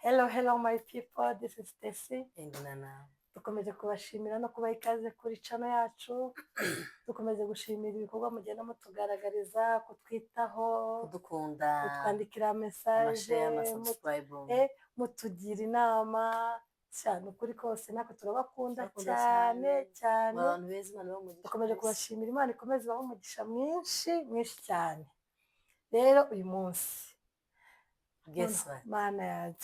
Hello, hello my people, this is Stacy. And Nana. Dukomeje kubashimira no kubaha ikaze kuri channel yacu. Dukomeje gushimira ibikorwa mugenda mutugaragariza, kutwitaho, kudukunda, kutwandikira message, ama share, ama subscribe, mutugira inama cyane. Ukuri kose natwe turabakunda. Turabakunda. Cyane cyane. Abantu beza, Imana ibahe umugisha. Dukomeje Kabisa. kubashimira, Imana ikomeze ibahe umugisha mwinshi mwinshi cyane. Rero uyu munsi Guess what? Mana yanjye,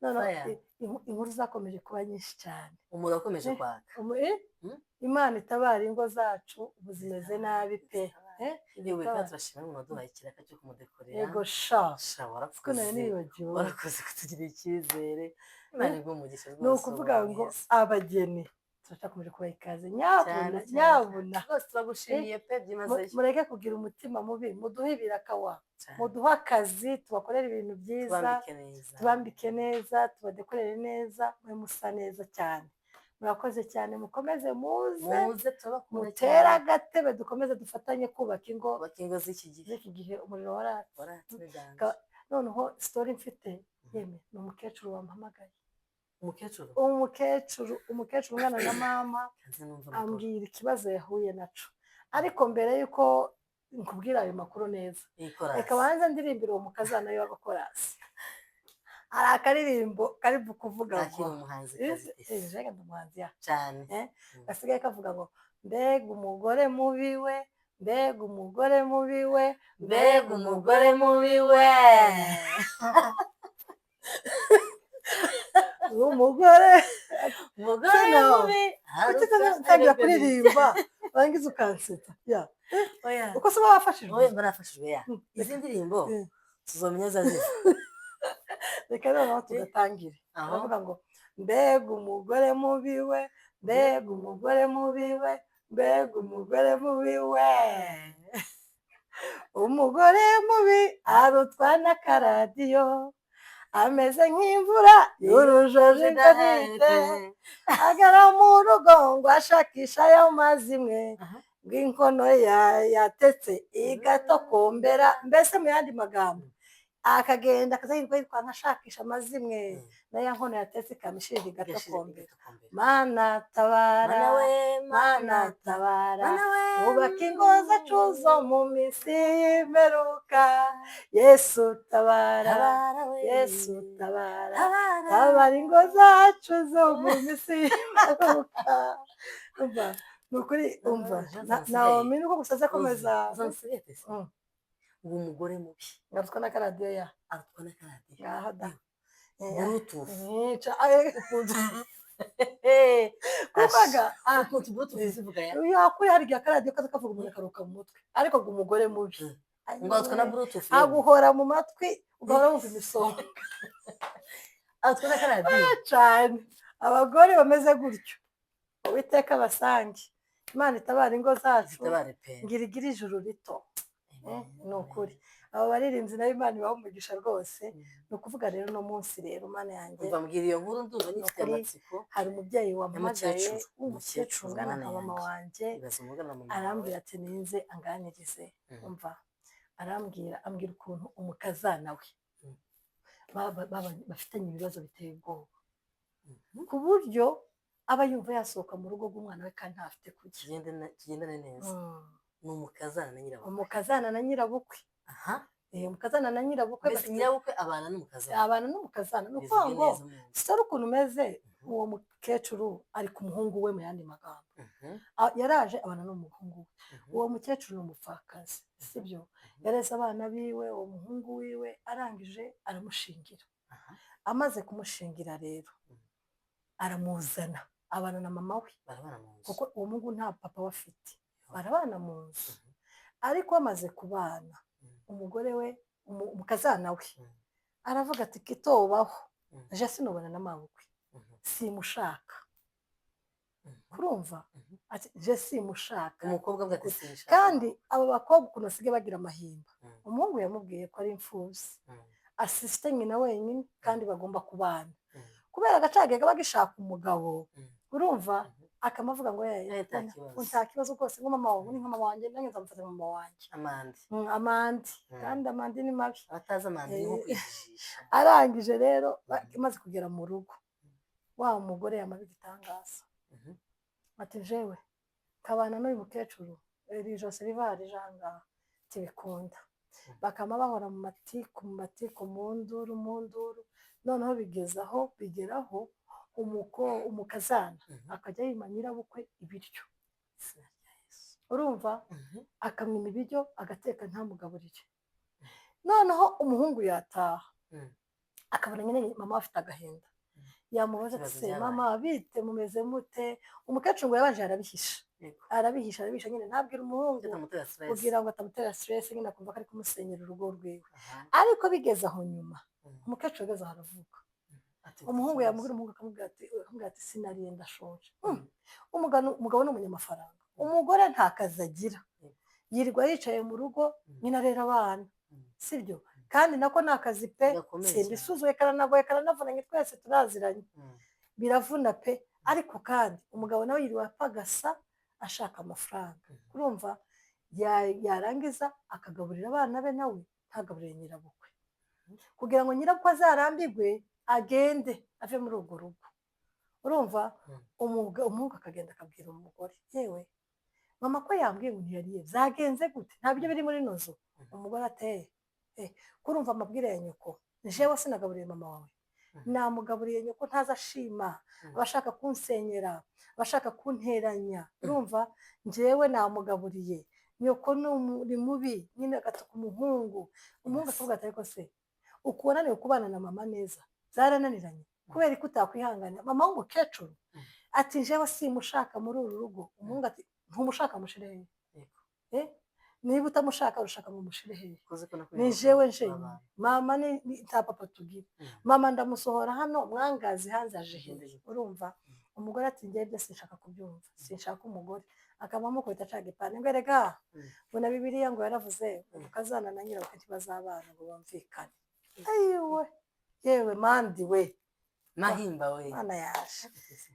noneho Fire. inkuru zakomeje kuba nyinshi cyane. Umuriro wakomeje kwaka. Eh? Hmm? Imana itabara ingo zacu, ubu zimeze nabi pe. Yewe. Itabara. Kandi turashimira umuntu waduhaye ikiraka cyo kumudekorera. Yego sha. Sha. Ko nari Warakoze. nibagiwe. Warakoze kutugirira icyizere, Imana iguhe umugisha Ni rwose. ukuvuga Umuntu ngo mwiza. abageni turacyakomeje kubaha ikaze, nyabuna. Cyane cyane. Nyabuna. Rwose turagushimiye pe byimazeyo. Mureke kugira umutima mubi, muduhe ibiraka wa. Cyane. Muduhe akazi, tubakorere ibintu byiza. Tubambike neza. Tubambike neza, tubadekorere neza, mwe musa neza cyane. Murakoze cyane, mukomeze muze. Muze, turabakunda. Mutere Cyane. agatebe, dukomeze dufatanye kubaka ingo. Kubaka ingo z'iki gihe. Z'iki gihe, umuriro waratse. Waratse n'iganje. Noneho story mfite, yemwe, ni umukecuru wampamagaye. Umukecuru? Umukecuru, umukecuru ungana na mama. Kanze numva amakuru. Ambwira ikibazo yahuye naco, ariko mbere y'uko nkubwira ayo makuru neza, Iyi korasi. reka banze ndirimbire uwo mukazana w'agakorasi. Hari akaririmbo kari kuvuga ngo Nakira umuhanzikazi. Jega, ndi umuhanzi ya. Cyane. Gasigaye kavuga ngo: "Mbega umugore mubi we, mbega umugore mubi we, Mbega umugore mubi we." Umugore Umugore Sino. mubi. Kuki utangira kuririmba warangiza ukansetsa ya? Oya. Uko se uba wafashijwe? Oya, barafashijwe ya. Izi ndirimbo tuzomenya zaziva. Reka noneho tugatangire. Aho. Baravuga ngo: "Mbega umugore mubi we, mbega umugore mubi we, mbega umugore mubi we. Umugore mubi arutwa n'akaradiyo, ameze nk'imvura y'urujojo idahite, agera mu rugo ngo ashakisha ayo mazimwe, ngo inkono yatetse igatokombera." Mbese mu yandi magambo, akagenda akazahirwa yirukanka ashakisha amazimwe, na ya nkono yatetse ikamishirira igatokombera. Mana tabara. Mana we. Mana tabara. Mana we. Ubaka ingo zacu zo mu minsi y'imperuka. Yesu tabara. Tabara we. Yesu tabara. Tabara. Tabara ingo zacu zo mu minsi y'imperuka. Umva, ni ukuri, umva. Naomi nuko gusa aza akomeza. Uzansigaye. Uwo mugore mubi Ngarutwa n'akaradiyo ya. Arutwa n'akaradiyo. Ngaho da. Bluetooth. Kuvuga Ukuntu Bluetooth zivuga ya. Yakuri, hari igihe akaradiyo kaza kavuga, umuntu akaruka mu mutwe, ariko ngo umugore mubi Ngo arutwa na Bluetooth. Aguhora mu matwi, ugahora wumva imisonga. Arutwa n'akaradiyo. Cyane. Abagore bameze gutyo, Uwiteka basange. Imana itabara ingo zacu. Zitabare pe. Ngira igire ijuru rito. Ni ukuri, abo baririmbyi nabo Imana ibaha umugisha rwose. Ni ukuvuga rero uno munsi rero, Mana yanjye, Umva, mbwira iyo nkuru, ndumva nyifite Nukuri, amatsiko. hari umubyeyi wampamagaye. Nyamukecuru. W'umukecuru Umukecuru, ungana Mana nka mama yanjye. wanjye. Ibaze umugana mama wawe. Arambwira ati ninze anganirize. Umva, arambwira, ambwira ukuntu umukazana we bafitanye ibibazo biteye ubwoba, ku buryo aba yumva yasohoka mu rugo rw'umwana we kandi ntafite kujya. Tugendane neza, ni umukazana na nyirabukwe? Umukazana na nyirabukwe. Aha. Umukazana na nyirabukwe. Mbese nyirabukwe abana n'umukazana? Abana n'umukazana. Ni ukuvuga Bivuge ngo neza mu nzu. sore ukuntu umeze, uwo mukecuru ari ku muhungu we, mu yandi magambo. Yaraje abana n'umuhungu we. Uwo mukecuru ni umupfakazi, sibyo? Yareze abana biwe, uwo muhungu wiwe arangije aramushingira. Amaze kumushingira rero, aramuzana, abana na mama we. Barabana mu nzu? Kuko uwo muhungu nta papa we afite, barabana mu nzu. Ariko bamaze kubana, umugore we, umukazana we, aravuga ati: "Kitobaho, je sinubana na mabukwe, simushaka." Kurumva? Ati: "Je simushaka." Umukobwa avuga ati: "Sinshaka." Kandi abo bakobwa ukuntu basigaye bagira amahimba, umuhungu yamubwiye ko ari imfubyi, asisite nyina wenyine, kandi bagomba kubana, kubera agacage kaba gishaka umugabo. Urumva? Akamavuga ngo Eh, nta kibazo. Nta kibazo rwose, ngo mama wawe ni nka mama wanjye, nanjye nzamufata nka mama wanjye. Amandi. Amandi. Mm. Kandi amandi ni mabi. Abatazi amandi ni nko Eh. kwijijisha. Arangije rero, imaze kugera mu rugo, wa mugore yamaze igitangaza. Ati: "Jewe kabana n'uyu mukecuru, iri josi riva rije ahangaha tibikunda." Bakama bahora mu matiku, mu matiku, mu nduru, mu nduru. Noneho bigeze aho bigeraho umukazana akajya yima nyirabukwe ibiryo. Izina rya Yesu. Urumva, akamwima ibiryo, agateka ntamugaburire. Noneho umuhungu yataha, akabona nyine mama afite agahinda. Yamubaza ati: Ikibazo "Se byabaye. mama, bite, mumeze mute?" Umukecuru ngo yabanje arabihisha. Arabihisha, arabihisha nyine, ntabwira umuhungu Bitamutera stress. kugira ngo atamutera stress nyine, akumva ko ari kumusenyera urugo rwiwe. Aha. Ariko bigeze aho nyuma, umukecuru ageze aho aravuga. Ati, Umuhungu ikibazo. yamubwira, umuhungu akamubwira ati: "Sinariye, ndashonje." Umugabo ni umunyamafaranga, umugore nta kazi agira, yirirwa yicaye mu rugo, nyine arera abana. Sibyo? Kandi nako ni akazi pe. Gakomeye cyane. Simbisuzuye, karanagoye, karanavunanye, twese turaziranye. Biravuna pe. Ariko kandi umugabo nawe yiriwe apagasa ashaka amafaranga. Urumva, yarangiza akagaburira abana be, nawe ntagaburire nyirabukwe, kugira ngo nyirabukwe azarambirwe agende ave muri urwo rugo. Urumva, umuhungu akagenda akabwira umugore: "Yewe mama, ko yambwiye ngo ntiyariye, byagenze gute? Nta biryo biri muri ino nzu?" Umugore ateye: "Eh, kurumva amabwire ya nyoko, jewe sinagaburiye mama wawe." "Namugaburiye, nyoko ntaza ashima." "Abashaka kunsenyera, abashaka kunteranya." Urumva, "Njyewe namugaburiye, nyoko ni mubi." Nyine agatuka umuhungu. Umuhungu akavuga ati: "Ariko se uku wananiwe kubana na mama neza, byarananiranye kubera ko utakwihangana mama w'umukecuru?" Ati: "Njyewe simushaka muri uru rugo." Umuhungu ati: "Ntumushaka, mushire hehe?" "Eh, niba utamushaka, urushaka ngo mushire hehe?" Uzi ko nakwiye "Ni jewe gukora njenyine." abantu. "Mama nta papa tugira." "Mama ndamusohora hano, mwangazi hanze aje hehe?" Urumva, umugore ati: "Njyewe ibyo sinshaka kubyumva, sinshaka umugore." Akaba amukubita acaga ipantaro ngo: "Erega ngo na Bibiliya ngo yaravuze ngo ukazana na nyirabukwe ntibazabana ngo bumvikane." Ayiwe, yewe mandi we! Mahimba we! Mana yaje!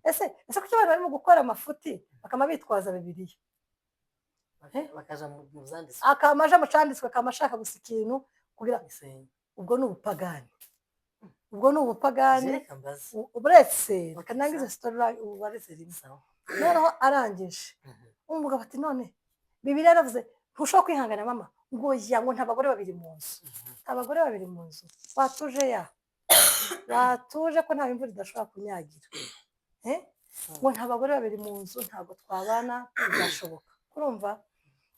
Ese kuki abantu barimo gukora amafuti bakaba bitwaza Bibiliya? Bakaja mu byanditswe. Akama aje mu canditswe, akama ashaka gusa ikintu kugira Gisenyi. Ubwo ni ubupagani, ubwo ni ubupagani. Reka mbaze. Uretse reka nangize story, ubareze rimwe. Sawa. Noneho arangije, umugabo ati: "None Bibiliya yaravuze ntushobora kwihangana mama?" Ngo: "Ya, ngo nta bagore babiri mu nzu, nta bagore babiri mu nzu. Watuje ya, watuje ko nta imvura idashobora kunyagira." Eh? Ngo nta bagore babiri mu nzu, ntabwo twabana, ntibyashoboka. Urumva,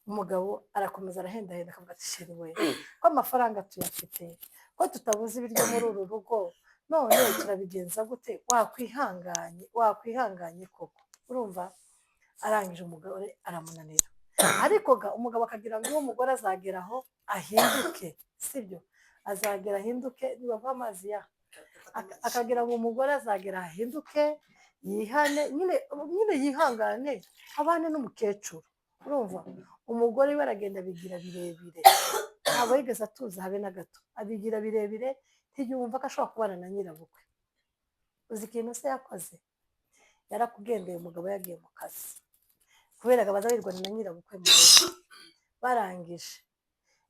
umugabo arakomeza arahendahenda, akavuga ati: "Chérie we, ko amafaranga tuyafite, ko tutabuze ibiryo muri uru rugo, none turabigenza gute? Wakwihanganye, wakwihanganye koko?" Urumva, arangije umugore aramunanira. Ariko ga umugabo akagira ngo uwo mugore azagera aho ahinduke, sibyo? Azagera ahinduke, nibaguha amazi ya akagira ngo umugore azagera ahinduke, yihane nyine, nyine yihangane abane n'umukecuru. Urumva, umugore we aragenda abigira birebire, ntabwo yigeze atuza habe na gato, abigira birebire, ntiyumva ko ashobora kubana na nyirabukwe. Uzi ikintu se yakoze? Yarakugendeye, umugabo yagiye mu kazi, kubera ngo abaza wirwana na nyirabukwe mu rugo. Barangije,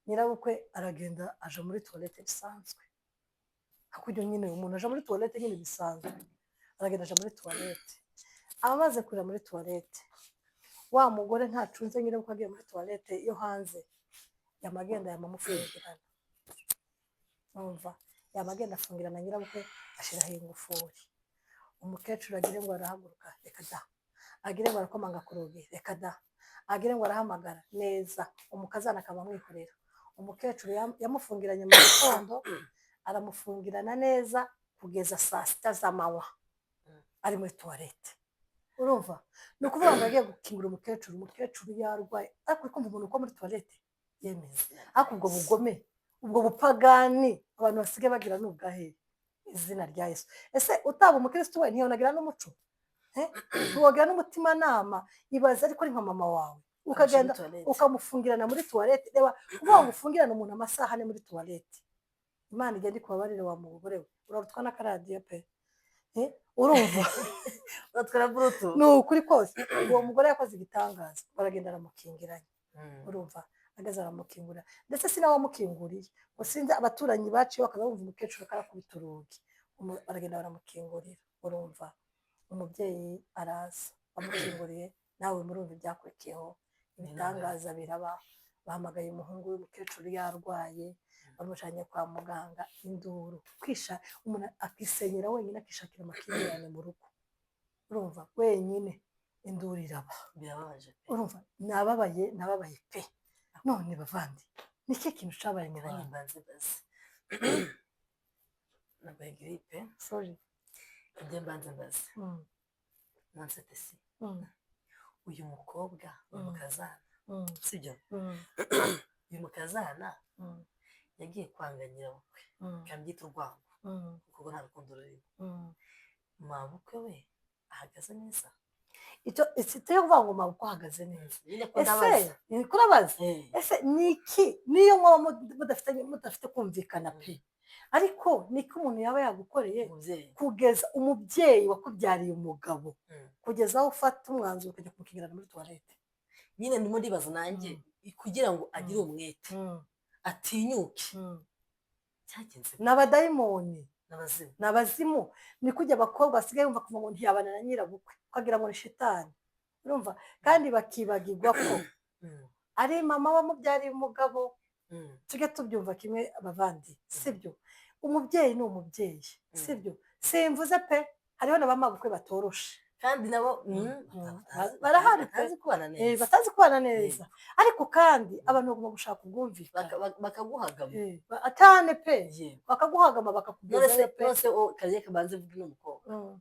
nyirabukwe aragenda aja muri toilette bisanzwe, hakurya nyine umuntu aja muri toilette nyine bisanzwe. Aragenda aja muri toilette. Amaze kuja muri toilette, wa mugore ntacunze nyirabukwe agiye muri toilette yo hanze, yamagenda yamamufungirana. Umva, yamagenda afungirana nyirabukwe, ashiraho ingufuri. Umukecuru agire ngo arahaguruka, reka da! Agire ngo arakomanga ku rugi, reka da! Agire ngo arahamagara neza, umukazana akaba amwihorera. Umukecuru yamufungiranye mu gitondo, aramufungirana neza kugeza saa 6 z'amanywa ari muri toilette. Urumva, ni ukuvuga ngo yagiye gukingura umukecuru, umukecuru yarwaye, ariko uri kumva umuntu uko muri toilette yemeza. Ariko ubwo bugome, ubwo bupagani abantu basigaye bagira ni ubwahehe? Izina rya Yesu! Ese utaba umukristo we ntiyonagira n'umuco? Eh? Ntiwogira n'umutimanama? Ibaze ariko ari nka mama wawe, ukagenda ukamufungirana muri toilette. Reba, kuvuga ngo ufungirane umuntu amasaha 4 muri toilette, Imana igenda ikubabarire wa mugore we, urarutwa n'akaradiyo pe. Eh? Urumva, Batwara bluetooth. Ni ukuri kose, uwo mugore yakoze igitangaza, baragenda aramukingiranya. Urumva, ageze aramukingurira, ndetse si nawe wamukinguriye ngo, sinzi abaturanyi baciye bakaza bumva umukecuru karakubita urugi. Baragenda baramukingurira. Urumva, umubyeyi araza amukinguriye, nawe murumva ibyakurikiyeho, ibitangaza biraba. Bahamagaye umuhungu w'umukecuru yarwaye, bamujyanye kwa muganga. Induru kwisha, umuntu akisenyera wenyine, akishakira amakimbirane mu rugo, urumva, wenyine, induru iraba. Birababaje pe. Urumva, nababaye, nababaye pe. None bavandi, ni iki kintu cabaye mu Nanjye bantu? Mbanze mbaze, narwaye giripe. Sorry. Ibyo mbanze mbaze. Nansete si uyu mukobwa, uyu mukazana, sibyo? Uyu mukazana yagiye kwanga nyirabukwe, kabyita urwango, kuko nta rukundo rurimo. Mabukwe we ahagaze neza? Icyo icyo kuvuga ngo mabukwe ahagaze neza? Nyine ko Ese ndabaza. Ni kurabaza. Ese ni iki, niyo mwaba mudafite kumvikana pe, ariko niko umuntu yaba yagukoreye Umubyeyi. kugeza umubyeyi wakubyariye umugabo, kugeza aho ufata umwanzuro ukajya kumukingirana muri toilette? Nyine ndimo ndibaza nanjye, kugira ngo agire umwete, atinyuke, cyagenze? Ni abadayimoni. N'abazimu. Ni abazimu. Ni kujya abakobwa basigaye bumva kuva ngo ntiyabana na nyirabukwe, ukagira ngo ni shitani. Urumva, kandi bakibagirwa ko ari mama wamubyariye umugabo. Tujye tubyumva kimwe abavandi, sibyo? Umubyeyi ni umubyeyi, sibyo? Simvuze pe, hariho na ba mabukwe batoroshe. Kandi nabo Barahari pe. Batazi kubana neza. Batazi kubana neza, ariko kandi abantu bagomba gushaka ubwumvikane. Bakaguhagama. Cyane pe. Bakaguhagama, None se bakakugezayo pe. None se kariye kabanze mvuge n'umukobwa.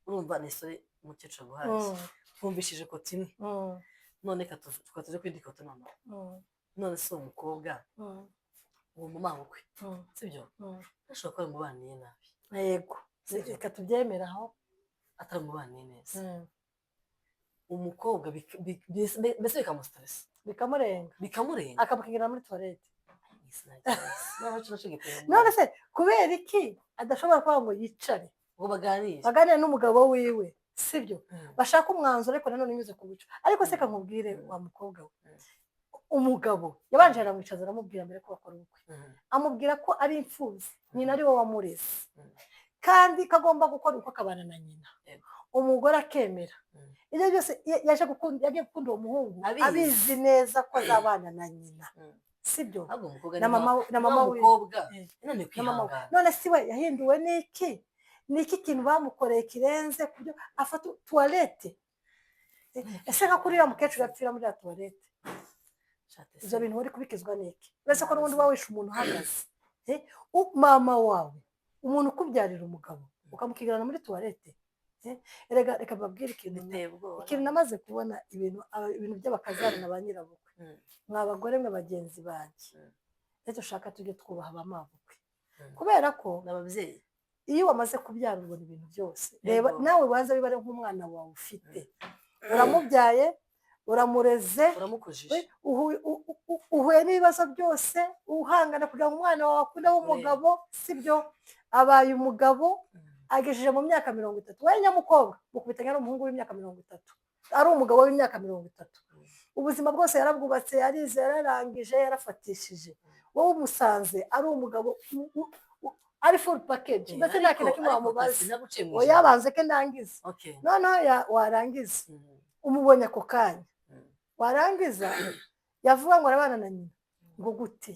Urumva, ni isore umukecuru aguhaye, twumvishije kote imwe. None tukaba tuje kuri indi kote noneho. None se uwo mukobwa, uwo mumabukwe, sibyo? Ashobora kuba yaramubaniye nabi. Yego. Sibyo? Reka tubyemere aho. Ataramubaniye neza, umukobwa mbese bikamustressa. Bikamurenga. Bikamurenga. Akamukingira muri toilette. None None se kubera iki adashobora kuvuga ngo yicare ngo baganire? Baganire n'umugabo wiwe, sibyo? Bashaka umwanzuro, ariko nanone unyuze ku bicu. Ariko se kankubwire, wa mukobwa we, umugabo yabanje aramwicaza, aramubwira mbere ko bakora ubukwe, amubwira ko ari imfubyi, nyina ari we wamureze, kandi ko agomba gukora uko akabana na nyina. Umugore akemera. Ibyo byose yaje gukunda, yagiye gukunda uwo muhungu Abizi. abizi neza ko azabana na nyina, sibyo? Ahubwo umukobwa Na ni mama na mama we. Umukobwa yananiwe Na mama we. kwihangana. None si we yahinduwe n'iki? Ni iki kintu bamukoreye kirenze ku byo afata toilette? Ese nka kuriya mukecuru yapfira muri ya toilette, Shate ibyo bintu wari kubikizwa n'iki, uretse ko n'ubundi uba wishe umuntu uhagaze? Mama wawe, umuntu ukubyarira umugabo, ukamukigirana muri toilette? Erega reka mbabwire ikintu. Biteye ubwoba. Ikintu namaze kubona, ibintu by'abakazana na ba nyirabukwe, mwa bagore mwe bagenzi banjye, ndetse ushaka tujye twubaha ba mabukwe, kubera ko N'ababyeyi. iyo wamaze kubyara ubona ibintu byose. Reba nawe, waza biba ari nk'umwana wawe ufite, uramubyaye, uramureze, Uramukujije. uhuye n'ibibazo byose, uhangana kugira ngo umwana wawe akunde abe umugabo, sibyo? Abaye umugabo, agejeje mu myaka 30. Wowe nyamukobwa mukubitanya n'umuhungu w'imyaka 30, ari umugabo w'imyaka 30, ubuzima bwose yarabwubatse, yarize, yararangije, yarafatishije. Wowe umusanze ari umugabo ari full package, mbese nta kintu na kimwe wamubaza. Sinaguciye mu Oya, ijambo. banze ke ndangize. Noneho warangiza, umubonye ako kanya, warangiza yavuga ngo arabana na nyina, ngo gute?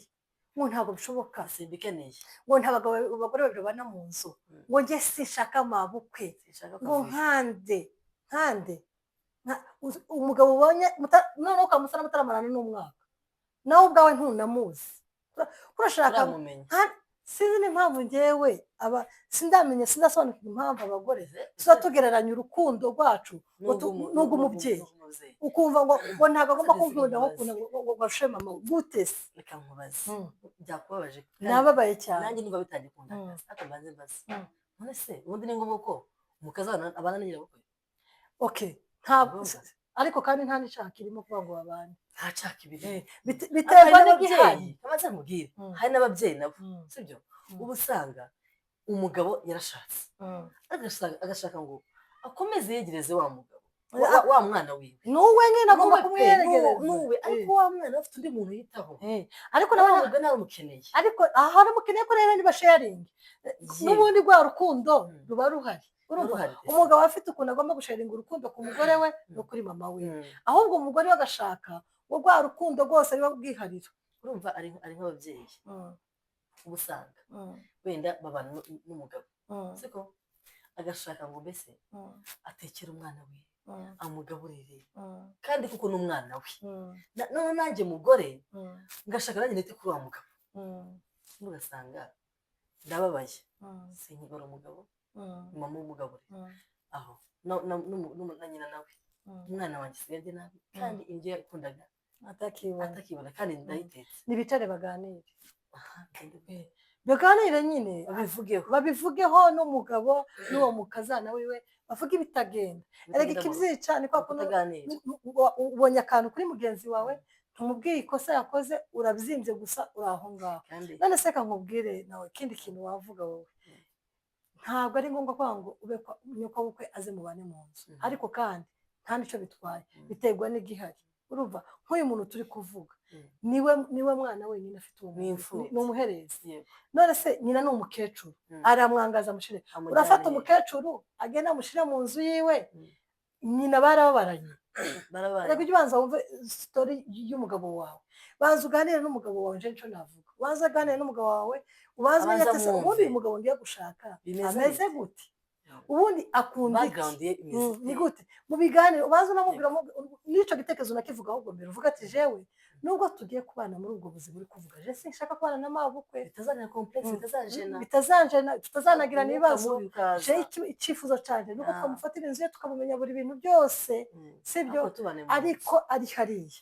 Ngo ntabwo bishoboka. Simbikeneye. Ngo nta bagabo, abagore babiri babana mu nzu. Ngo njye sinshaka mabukwe. Sinshaka Ngo akavuyo. Nkande nkande umugabo ubonye noneho ukamusana mutaramarana n'umwaka, nawe ubwawe ntunamuzi. Urashaka Turamumenya. Sinzi n'impamvu ngewe aba sindamenya, sindasobanukirwa impamvu abagore tuza tugereranya urukundo rwacu ngo n'urw'umubyeyi. N'urw'umubyeyi. Ukumva ngo ntabwo agomba Sinzi kunkunda nkubaze. Nk'ukuntu ngo arushe mama we. Gute se? Reka nkubaze. Byakubabaje Nababaye cyane. Nanjye numva bitangiye kundakaza, ariko mbanze mbaze. None se ubundi ni ngombwa ko umukazana abana na nyirabukwe? Okay, ntabwo. Ngombwa. Ariko kandi nta n'icyaha kirimo kuvuga ngo babane. Nta caka ibiri. Biterwa Hari n'igihari. n'ababyeyi, abanza nkubwire, hari n'ababyeyi nabo, sibyo? Uba usanga umugabo yarashatse, agashaka ngo Akomeze yegereze wa mugabo, wa mwana wiwe. Nuwe nyine agomba Nuwe pe, kumwiyegereza. Nuwe, ariko wa mwana afite undi muntu yitaho. Ariko nawe nawe mugore nawe umukeneye. Ariko aha umukeneye ko rero niba sharing, n'ubundi rwa rukundo ruba ruhari, urumva? Ruhari. Umugabo afite ukuntu agomba gusharinga urukundo ku mugore we no kuri mama we. Ahubwo umugore we agashaka ngo rwa rukundo rwose ariwe bwiharira. Urumva ari nk'ababyeyi uba usanga wenda babana n'umugabo, siko? Agashaka ngo mbese atekere umwana we, amugaburire, kandi kuko ni umwana we. None nanjye mugore ngashaka nanjye nite kuri wa mugabo, ugasanga ndababaye, sinkibara umugabo, mama umugaburira aho na nyina nawe, umwana wanjye asigaye arya nabi kandi indyo yakundaga atakibona. Atakibona kandi ndayitetse. Nibicare baganire. Aha, genda. Baganire nyine. Babivugeho. Babivugeho n'umugabo n'uwo mukazana wiwe, bavuge ibitagenda. Erega ikibyica ni kwa kundi kutaganira. Ubonye akantu kuri mugenzi wawe, ntumubwiye ikosa yakoze, urabyimbye gusa, uri aho ngaho. Kandi None se nkubwire nawe ikindi kintu wavuga wowe, ntabwo ari ngombwa kuvuga ngo ube nyokobukwe aze mubane mu nzu. Ariko kandi nta n'icyo bitwaye. Biterwa n'igihari. Urumva nk'uyu muntu turi kuvuga, niwe mwana wenyine afite uwo Ni muntu. imfubyi. Ni umuherezi. Yego. None se nyina ni umukecuru, aramwangaza amushyire Amujyane. Urafata umukecuru agenda amushyire mu nzu yiwe? Nyina barababaranye. Barabaye. Reka ujye ubanza wumve story y'umugabo wawe, banza uganire n'umugabo wawe. Nje nicyo navuga, ubanza uganire n'umugabo wawe, ubanza umenye Abanza ati se amwumve. ubundi uyu mugabo ngiye gushaka Bimeze ameze bite? gute? Ubundi akunda iki? Background ye imeze Ni ite? gute? Mu biganiro ubanza unamubwira n'icyo gitekerezo unakivuga, ahubwo mbere uvuga ati: "Jewe nubwo tugiye kubana muri ubwo buzima uri kuvuga, je sinshaka kubana na mabukwe." Bitazanira complexe, bitazajena. Bitazanjena, tutazanagirana Umwuka ibibazo. mubi ukaza. Je icyifuzo cyanjye nuko twamufatira inzu ye, tukamumenya buri bintu byose, sibyo? Ariko tubane mu nzu. Ariko ari hariya,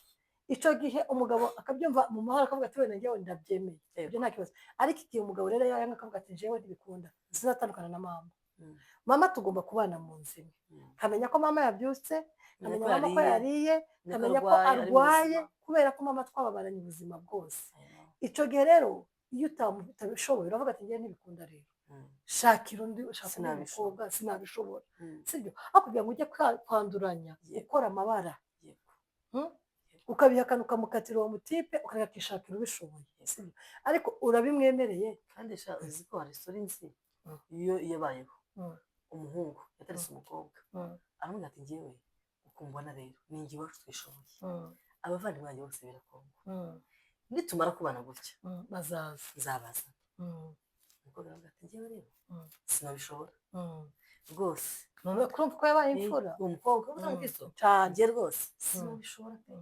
icyo gihe umugabo akabyumva mu mahoro, akavuga ati: "Wenda njyewe ndabyemeye." Ibyo nta kibazo. Ariko igihe umugabo rero yanga akavuga ati: "Njyewe ntibikunda, sinzatandukana na mama. Mama tugomba kubana mu nzu imwe, nkamenya ko mama yabyutse, Menya nkamenya ko mama ko yariye, yariye, menya ko nkamenya ko arwaye, ari arwaye, muzima." kubera ko mama twababaranye ubuzima bwose." Icyo gihe rero iyo utabishoboye uravuga ati: "Njyewe ntibikunda rero, shakira undi, shaka undi Sinabishobora. mukobwa, sinabishobora." Sibyo? Aho kugira ngo ujye kwanduranya, ukora amabara, Ukabihakana, ukamukatira uwo mutipe, ukareka akishakira ubishoboye, sibyo? Ariko urabimwemereye. Kandi sha, uzi ko hari story nzi iyo yabayeho, umuhungu yatarese umukobwa, aramubwira ati: "Njyewe ukumbona rero ni njye, iwacu twishoboye, abavandimwe banjye bose birakongo, nitumara kubana gutya Bazaza. nzabaza." Umukobwa aravuga ati: "Njyewe rero sinabishobora rwose." None kurumva ko yabaye imfura. Uwo mukobwa uba umukristo, Cyane. "Njye rwose sinabishobora pe,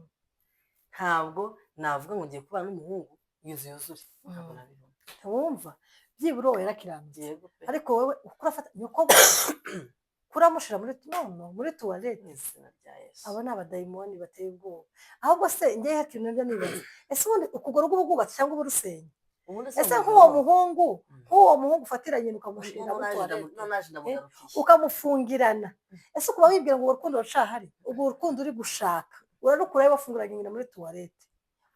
ntabwo navuga ngo ngiye kubana n'umuhungu inzu yuzure, ntabwo nabibona." Ntiwumva? Byibura uwo yarakiranutse. Yego pe. Ariko wowe ukurafata nyoko kuramushyira muri nono muri toilette. Mu izina rya Yesu. Abo ni abadayimoni bateye ubwoba. Ahubwo se njyewe ikintu nabyo nibaza, ese ubundi ukuguru rw'ubwubatsi cyangwa uburusenya? Ubundi se Ese umugabo- nk'uwo muhungu, nk'uwo muhungu ufatira nyina ukamushyira Noneho muri naje toilette, noneho naje ndamugarukiye. ukamufungirana, ese ukuba wibwira ngo urwo rukundo ruracahari? Urwo rukundo uri gushaka urarukurayo wafunguranye nyina muri toilette?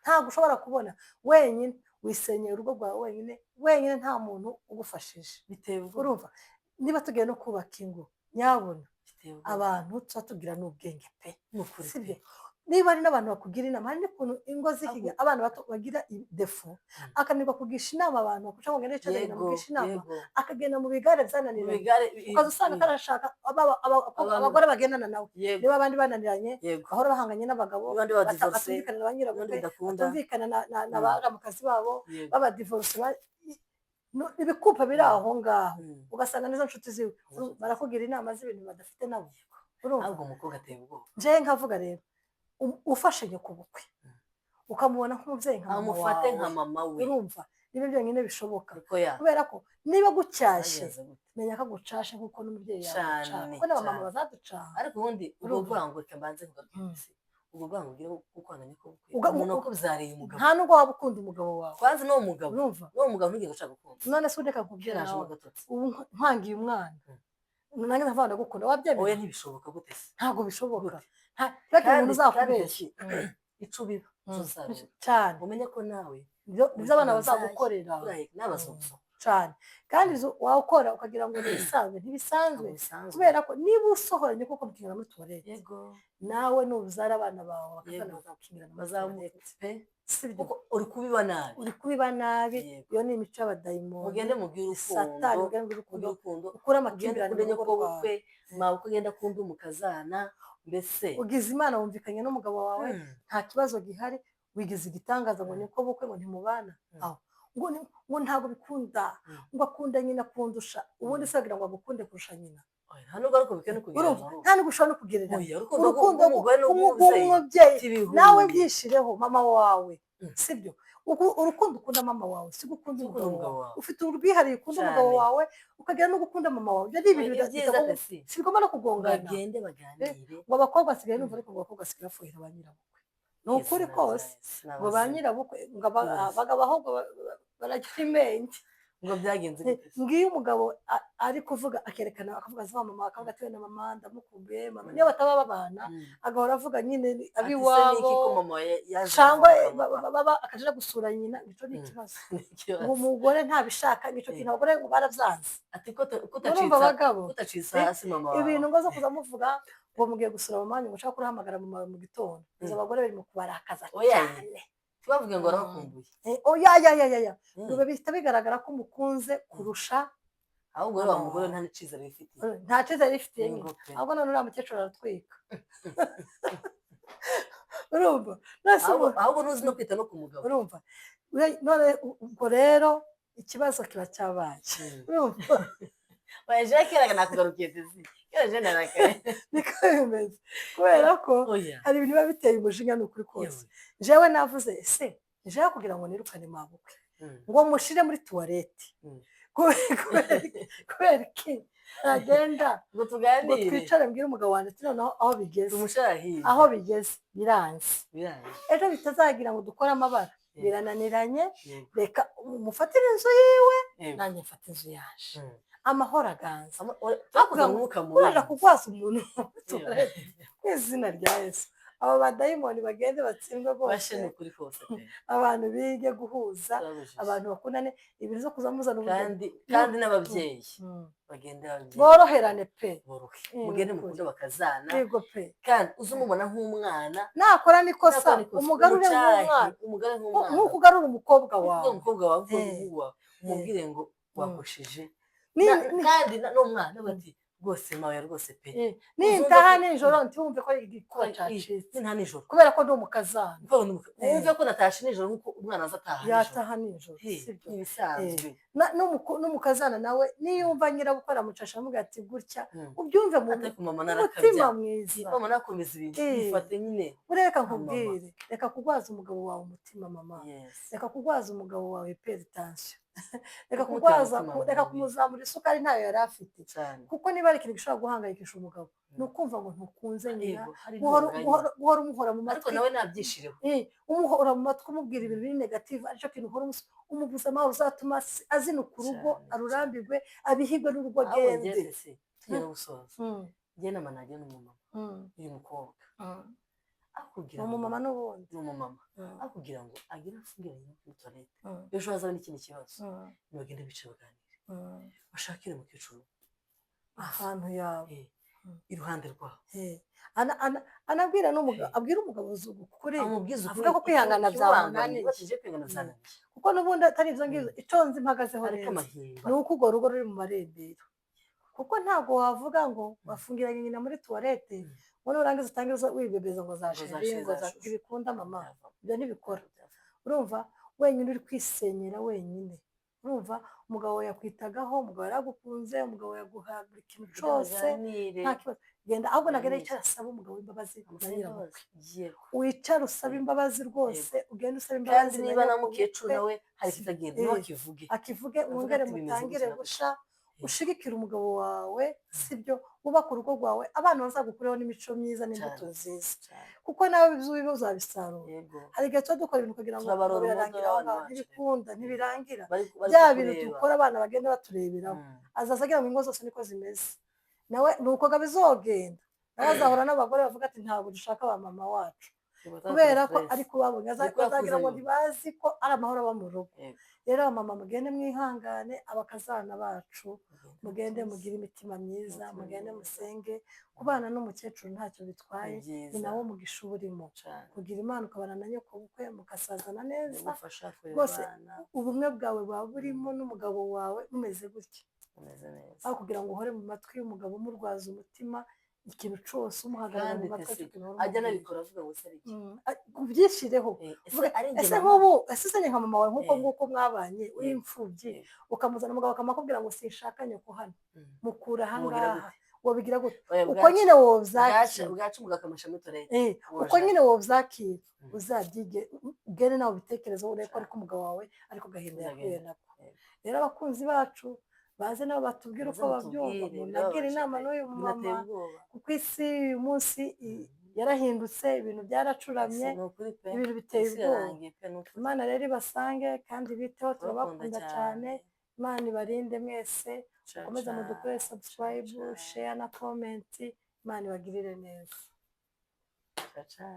Ntabwo ushobora kubona wenyine, wisenyera urugo rwawe wenyine wenyine, nta muntu ugufashije. Biteye ubwoba. Urumva niba tugiye no kubaka ingo, nyabuna Biteye ubwoba. abantu tuba tugira n'ubwenge pe. Ni ukuri Sibyo? pe. Niba hari n'abantu bakugira inama, hari n'ukuntu ingo zihiga, abana bato bagira défaut, akananirwa kugisha inama abantu bakuca ngo ngende yicaze nyina amugishe inama, akagenda mu bigare Mu byananiranye, bigare ukaza usanga karashaka Abantu- abagore bagendana nawe. Niba abandi bananiranye, bahora bahanganye n'abagabo, Abandi badivorce, batumvikana na ba abandi nyirabukwe, bidakunda. batumvikana na baramukazi babo, babadivorce, ibikupa biri aho ngaho, ugasanga nizo nshuti ziwe barakugira inama z'ibintu badafite nabo. Urumva? Ahubwo umukobwa ateye ubwoba. Njyewe nkavuga rero, ufashe nyoko bukwe ukamubona nk'umubyeyi, nka mama Amufate wawe, nka mama we. Urumva niba byonyine bishoboka, Niko ya kubera ko niba gucyashye, Bagenze gute? menya ko agucashe nk'uko n'umubyeyi Cane, yagucaha, kuko n'abamama cane. bazaducaha. Ariko ubundi ubwo Urumva? bwango, reka mbanze kugaruka isi, ubwo bwango ugira bwo kwanga nyoko bukwe, umuntu wakubyariye umugabo. Nta nubwo waba ukunda umugabo wawe. Kwanza n'uwo mugabo, Urumva? n'uwo mugabo ntugire gushaka gukunda. None se ureka nkubwire Keraje nawe, mu gatotsi. ubu nkwangiye umwana, nanjye ndavuga ndagukunda, wabyemera? Oya, ntibishoboka. Gute se? Ntabwo bishoboka. Gute? Reka Kandi umuntu uzakubeshya. kandi ico ubiba uzarura. Cyane. Umenye ko nawe Nibyo abana bazagukorera. n'abazungu. Cyane. Kandi izo wawukora ukagira ngo ni ibisanzwe, ntibisanzwe. Bisanzwe. Kubera ko niba usohoranye koko mukingana muri toilette, Yego. nawe nuzara abana bawe bakazana, bazakingirana muri Bazamuka toilette, pe. Sibyo? Kuko uri kubiba nabi. Uri kubiba nabi. Yego. Iyo ni imico y'abadayimoni. Mugende mubwire Satani. urukundo. Mugende mubwire urukundo. Mubwire urukundo. Ukure Ugende amakimbirane ukunde mu rugo nyoko rwawe. bukwe, mabukwe agenda akunda umukazana mbese. Ugize Imana wumvikanye n'umugabo wawe, nta kibazo gihari, wigize igitangaza ngo nyoko bukwe ngo ntimubana, aho ngo ngo ntabwo bikunda, ngo akunda nyina kundusha. Ubundi se wagira ngo agukunde kurusha nyina? Oya, nta nubwo ariko bikwiye no kugira Urumva, amahoro. nta nubwo ushobora no kugereranya Oya, urukundo urukundo rw'umugore n'urw'umubyeyi rw'umubyeyi tibihuye. Nawe byishireho mama wawe, sibyo? Urukundo ukunda mama wawe si ukunda Si ukunda umugabo umugabo wawe. wawe. Ufite urwihariye ukunda umugabo Cyane. wawe, ukagira no gukunda mama wawe. Ibyo ni ibintu Oya, ibyiza tesi. si bigomba no kugongana. Bagende baganire. Ngo abakobwa basigaye numva, ariko ngo abakobwa basigaye bafuhira ba nyirabukwe. Ni ukuri kose, ngo ba nyirabukwe ngo abagabo ahubwo baragira imenge. Ngo byagenze gute? Ngiyo umugabo ari kuvuga akerekana, akavuga za mama, akavuga ati wenda mama ndamukumbuye, mama niyo bataba babana, agahora avuga nyine Ati se ni ab'iwabo iki ko mama yaje cyangwa kuvuka mama? Baba akaja gusura nyina, icyo ni ikibazo. Ni ikibazo. Ngo umugore ntabishaka, nicyo kintu abagore ngo barabyanze. Ati ko Urumva utacitsa abagabo utacitsa hasi mama wawe. Ibintu ngo zo kuza muvuga ngo mugiye gusura mama wanyu, ngo ushaka kurahamagara mama wawe mu gitondo, izo abagore bari mu kubarakaza Oya. cyane. Tubavuge ngo arabakumbuye. Oya ya ya ya ya, biba bihita bigaragara ko umukunze kurusha Ahubwo rero wa mama mugore wawe. nta n'icizere yifitiye. Nta cyizere yifitiye nyine. Yego pe. Ahubwo none uriya mukecuru aratwika, urumva? None se Ahubwo ntuzi no kwita no ku mugabo. Urumva, none ubwo rero ikibazo kiba cyabaye, urumva? Oya, jewe kera nakugarukiye tesi, kera jewe narakaye. Niko bimeze, kubera ko Oya. hari ibintu biba biteye umujinya, ni ukuri kose. Jewe navuze ese jewe kugira ngo nirukane mabukwe, ngo mushire muri toilette, kubera iki ntagenda Ngo ngo tuganire. twicare, mbwire umugabo wanjye ati noneho aho bigeze, Tumusharahiye. aho bigeze biranze, Biranze. ejo bitazagira ngo dukore amabara, birananiranye, reka umufatire inzu yiwe, nanjye mfate inzu yaje, amahoro aganza. Twakoze umwuka mubi. Uraja kugwaza umuntu muri toilette mu izina rya Yesu, abo badayimoni bagende batsindwe Bashe rwose. Ni ukuri kose pe. Abantu bige guhuza, Turabujije. abantu bakundane, ibintu zo kuza muzana ubugeni. Kandi n'ababyeyi bagende, ababyeyi Boroherane pe. Borohe. Ni Mugende ukuri. mukunde bakazana. Yego pe. Kandi uze umubona nk'umwana. Nakora n'ikosa, Nakora ikosa, umugarure umucyahe, nk'umwana. Umugare nk'umwana. Nk'uko ugarura umukobwa Nk'uko wawe. umukobwa wawe, nk'uko umuhungu wawe, umubwire ngo wakosheje. Kandi n'umwana bati rwose mawe rwose pe. Nintaha Uzumva ko- nijoro ntiwumve ko igikuba cacitse, Nta nijoro. kubera ko ndi umukazana. Wumve ko natashe nijoro nk'uko umwana aza ataha nijoro. Yataha nijoro, sibyo? Ibisanzwe. N'umukazana nawe niyumva nyirabukwe aramucasha, amuga ati gutya, ubyumve mu Atari ku mama mutima narakabya. mwiza. Mama nakomeza ibintu, bifate nyine. Ureka Mama. nkubwire, reka kugwaza umugabo wawe umutima, mama. Yes. Reka kugwaza umugabo wawe hypertension, reka Kumutera kugwaza umutima reka mubi. kumuzamura isukari ntayo yari afite. Cyane. Kuko niba ari ikintu gishobora guhangayikisha umugabo, ni ukumva ngo ntukunze nyina. Yego, hari Guhora intonganya. guhora umuhora mu Ariko matwi. nawe nabyishireho. Umuhora mu matwi, umubwira ibintu biri negative, aricyo kintu uhora umubuza amahoro, uzatuma azinuka urugo, Cyane, arurambirwe, abihigwe n'urugo, Ahubwo agende. njye se tugiye no gusoza, njye nama nagira n'umumama, uyu mukobwa akubwira Ni umumama n'ubundi. Ni umumama. Akubwira ngo agire afungiranye muri toilette, ejo hazaba n'ikindi kibazo, nibagende bicaye baganire, bashakire umukecuru ahantu yawe, iruhande rwabo. Anabwira n'umugabo, abwira umugabo ukuri, Amubwiza ukuri. avuga ko kwihangana Ikimubangamiye, byamunaniye. batije kwihangana byananiye. Kuko n'ubundi atari ibyo ngibyo, icyo nzi mpagazeho Ariko neza amahimba ni uko urwo rugo ruri mu marembera, kuko ntabwo wavuga ngo wafungiranye nyina muri toilette, ngo nurangiza utangire uza wibebeza ngo za Ngo za chéri, chéri, ngo za za chouchou. Ntibikunda mama, ibyo ntibikora. Urumva wenyine uri kwisenyera wenyine. Urumva umugabo yakwitagaho, umugabo yaragukunze, umugabo yaguha buri kintu cyose, Baganire. nta kibazo. Genda ahubwo nagenda Baganire. yicara asaba umugabo w'imbabazi na Amusaba nyirabukwe. imbabazi. Yego. Wicara usaba imbabazi rwose, ugende usaba imbabazi Kandi niba na nyirabukwe. mukecuru nawe hari ikitagenda, nawe akivuge. Akivuge, Avuge mwongere ati bimeze mutangire gutya na gusha, ushigikire umugabo wawe, sibyo? Wubake urugo rwawe, abana bazagukureho n'imico myiza n'imbuto nziza, Cyane. kuko nawe ibyo ubiba uzabisarura. Yego. Hari igihe tuba dukora ibintu kugira ngo Turabarora birarangira aho umuto ngaho, w'abana bacu. ntibikunda, ntibirangira. Bari Bya bintu kukureba. dukora abana bagenda batureberaho, azaza agira ngo ingo zose niko zimeze, nawe ni uko bizogenda, nawe azahura n'abagore bavuga ati ntabwo dushaka ba mama wacu. Kubera ko ariko babonye Niko yakuze bazagira ngo yumva. ntibazi ko ari amahoro aba mu rugo. Rero abamama, mugende mwihangane, abakazana bacu, mugende mugire imitima myiza, Imitima mugende myiza. musenge. Kubana n'umukecuru ntacyo bitwaye, Ni byiza. Ni nawo mugisha uba urimo. Kugira Imana ukabana na nyoko bukwe, mukasazana neza Bigufasha kurera rwose. abana. Ubumwe bwawe buba burimo n'umugabo wawe bumeze gutya, Bumeze neza. aho kugira ngo uhore mu matwi y'umugabo umurwaza umutima, ikintu cyose umuhagarara Kandi mu matwi, Tesi, aricyo kintu uhora ajya umubwira. anabikora avuga ngo se ari iki? Ubyishireho. Ese Uvuge, ari njye ese mama? nk'ubu, ese se ni nka mama wawe nk'uko nguko mwabanye uri imfubyi, ukamuzana umugabo akamukubwira ngo sinshaka nyoko hano, mukura aha Umubwira ngaha, wabigira gute? Oya, Uko bwacu nyine wobyakira, bwacu umugabo akamusha muri toilette. Uko Woja. nyine wobyakira, uzabyige, ugende nawe ubitekerezo, urebe ko ariko umugabo wawe ariko gahinda yahuye Uzagenda. nako. Rero abakunzi bacu baze nabo batubwire Baze uko babyumva, mutubwire, munagire birababaje inama pe. n'uyu mumama, Binateye ubwoba. kuko isi uyu munsi yarahindutse, ibintu byaracuramye, Isi ni ukuri pe. ibintu biteye Isi ubwoba. irarangiye pe, ni ukuri. Imana rero ibasange kandi biteho. Turabakunda Turabakunda cyane. cyane. Imana ibarinde mwese. Ciao, Mukomeze ciao. mudukore subscribe, Ciao, ciao. share na comment. Imana ibagirire neza. Ciao, ciao.